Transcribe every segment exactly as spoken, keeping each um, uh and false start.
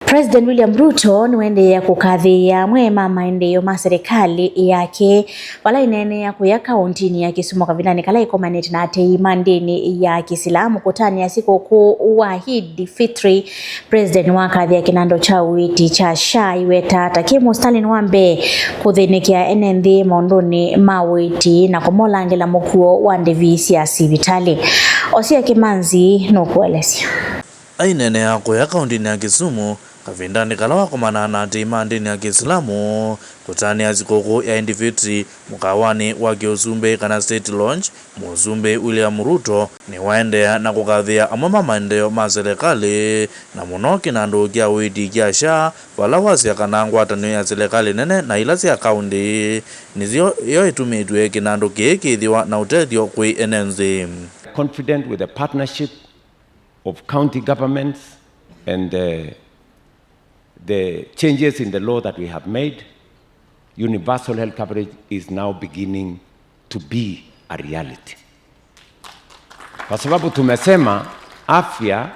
President William Ruto nĩwaendeea kũkathĩĩa amwe ma maendeeo ma serikali yake vala aineenea kũya kaũntĩnĩ ya Kisumu kavindanĩ kala ĩkomanĩte na atei ma ndĩni ya Kĩsilamu kũtanĩa sikũkũ wa Eid Fitri. President wakathĩa kĩnando kya ũiiti kya SHA aiweta ta kĩ mũsitalĩnĩ wa mbee kũthĩnĩkĩa ene nthĩ maũndũnĩ ma ũiiti na kũmolangĩla mũkuo wa ndĩvi sya sivitalĩ. Osia Kĩmanzi nũkũelesya. Aineenea kũya kaũntĩnĩ ya Kisumu kavindanĩ kala wakomanaa na atei ma ndĩni ya Kĩsilamu kũtanĩa sikũkũ ya Eid Fitri mũkawanĩ wa kĩũsumbĩ kana State Lounge, Mũsumbĩ William Ruto nĩwaendeea na kũkathĩa amwe ma maendeeo ma selekalĩ, na mũno kĩnandũ kya ũiiti kya SHA, vala wasya kana ngwatanĩo ya selekalĩ nene na ila sya kaũntĩ nĩsyo yo ĩtumĩtw'e kĩnandũ kĩĩ kĩthĩwa na ũtethyo kwĩ ene nthĩ. Confident with the partnership of county governments and the, the changes in the law that we have made, universal health coverage is now beginning to be a reality. Kwa sababu tumesema afya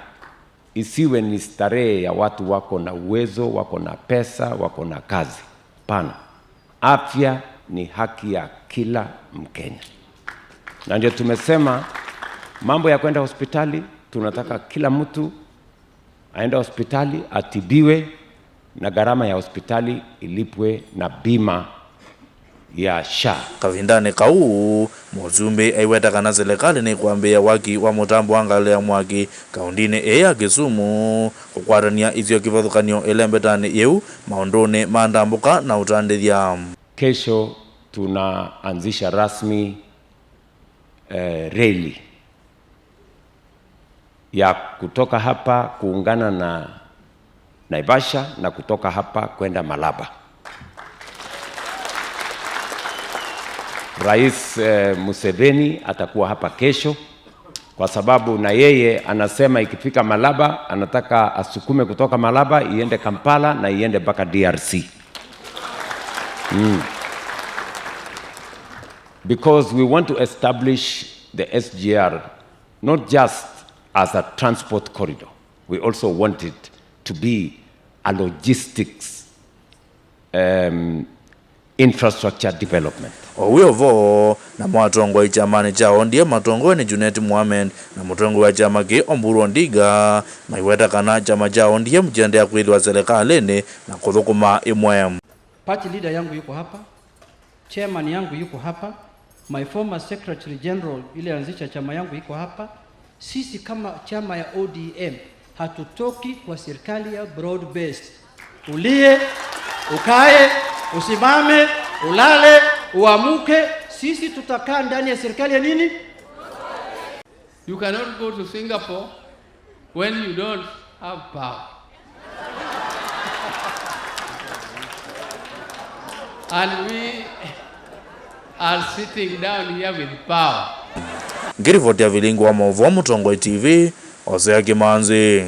isiwe ni starehe ya watu wako na uwezo, wako na pesa, wako na kazi. Hapana. Afya ni haki ya kila Mkenya. Na ndio tumesema mambo ya kwenda hospitali, tunataka kila mtu aende hospitali atibiwe na gharama ya hospitali ilipwe na bima ya SHA. Kavindanĩ kau, Mũsumbĩ aiweta kana selekalĩ nĩkwambĩĩa waki wa mũtambo wa ngalĩ ya mwaki kaũntĩnĩ ĩĩ ya Kisumu, kũkwatany'a isio kĩvathũkany'o ĩlembetanĩ yĩu maũndũnĩ ma ndambũka na ũtandĩthya. Kesho tunaanzisha rasmi, eh, reli ya kutoka hapa kuungana na Naivasha na kutoka hapa kwenda Malaba. Rais, eh, Museveni atakuwa hapa kesho kwa sababu na yeye anasema ikifika Malaba, anataka asukume kutoka Malaba iende Kampala na iende mpaka D R C. Mm. Because we want to establish the S G R not just as a transport corridor, we also want it to be a logistics, um, infrastructure development. O wĩ o vo, namo atongoi kyamanĩ kya O D M matongoew'e nĩ Junet Mohamed na mũtongoi wa kyama kĩĩ Oburu Odinga maiweta kana kyama kya O D M kĩendeea kwĩthĩwa selekalĩnĩ na kũthũkũma ĩmwe. Party leader yangu yuko hapa, chairman yangu yuko hapa, my former secretary general ilianzisha chama yangu iko hapa. Sisi kama chama ya O D M hatutoki kwa serikali ya broad based. Ulie, ukae, usimame, ulale, uamuke, sisi tutakaa ndani ya serikali ya nini? You cannot go to Singapore when you don't have power. And we are sitting down here with power. Ngĩrivoti ya vilingi wa maũvoo Mũtongoi T V, Osea Kĩmanzi.